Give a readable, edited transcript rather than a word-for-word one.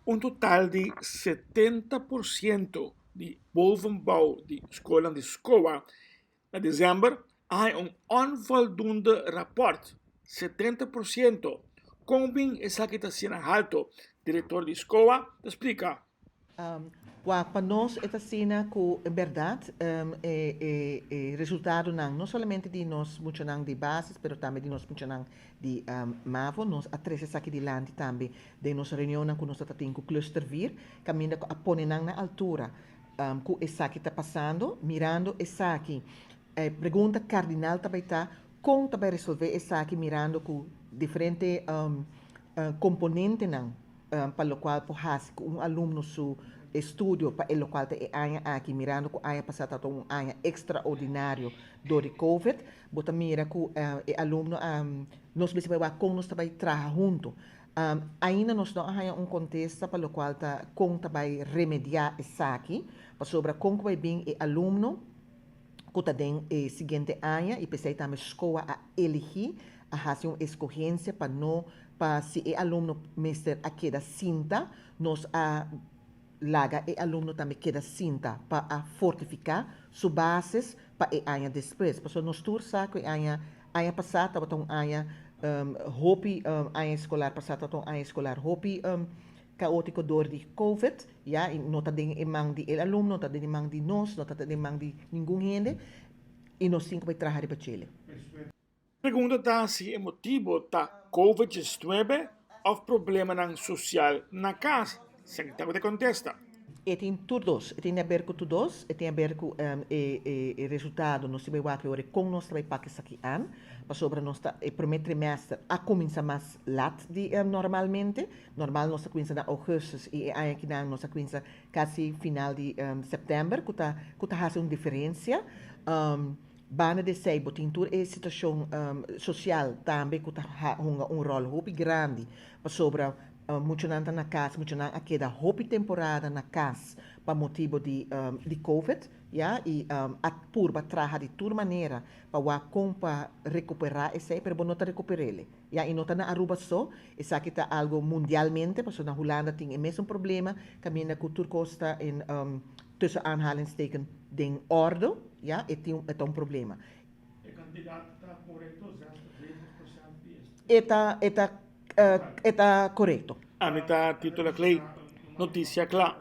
Un total di 70% di bovenbouw di skolnan di SCOA na desèmber a haña un onvoldoende rapòrt, 70%. Kon bin esaki ta asina halto? Direktor di SCOA ta splika. Wak, pa nos e ta asina ku en bèrdat e resultadonan no solamente di nos muchanan di basis pero tambe di nos muchanan di mavo, nos a trese esaki dilanti tambe den nos reunionnan ku nos ta tin ku Cluster Vier kaminda ku a pone nan na altura ku esaki ta pasando. Mirando esaki e pregunta kardinal ta bai ta kon ta bai resolve esaki mirando ku diferente komponentenan pa lokual por hasi ku un alumno su estudio pa e lokual ta e aña aki, mirando ku aña pasá tabata un aña ekstraordinario dor di covid, bo ta mira ku e alumno a nos mester bai wak kon nos ta bai traha huntu. Ainda nos no a haña un kontesta pa lokual ta kon ta bai remediá esaki, pasobra kon ku bai bin e alumno ku ta den e siguiente aña i p'esei tambe SCOA a eligí a hasi un eskohensia pa no pa si e alumno mester a keda sinta, nos a laga e alumno tambe keda sinta pa a fortifiká su bases pa e aña despues. Pasobra nos tur sa ku e aña aña pasá tabata un aña hopi aña eskolar pasá tabata un aña eskolar hopi kaótiko dor di covid, ya, i no ta den e man di e alumno, no ta den e man di nos, no ta den e man di ningun hende i nos tin ku bai traha riba djele. Pregunta ta si e motibo ta Covid 19 of problemanan social na cas, Santiago ta contesta. E tin tur dos, e tin di aber ku tur dos, e tin aber ku e e resultado, nos tin bai wak ora kon nos ta bai pak esaki an, pasobra nos ta e prome trimester a kuminsa mas lat di normalmente, normal nos ta kuminsa na augustus i e aña akinan nos a kuminsa kasi final di sèptèmber ku ta ku ta hasi un diferensia. Banda di esei bo tin tur e situashon sosial tambe ku ta hunga un ròl hopi grandi pasobra muchanan ta na kas, muchanan a keda hopi temporada na kas pa motibu di di covid ya i a purba traha di tur manera pa wak kon pa rekuperá esei pero bo no ta rekuper'el ya i no ta na Aruba so esaki ta algu mundialmente pasobra na Hulanda tin e mesun problema kaminda ku tur kos ta en tussen aanhalingsteken den ordo, ya, e tin e ta un problema. E kantidat ta korekto, 76% di es. E ta e ta e ta korekto. Ami ta Tito Laclay, Noticia Cla.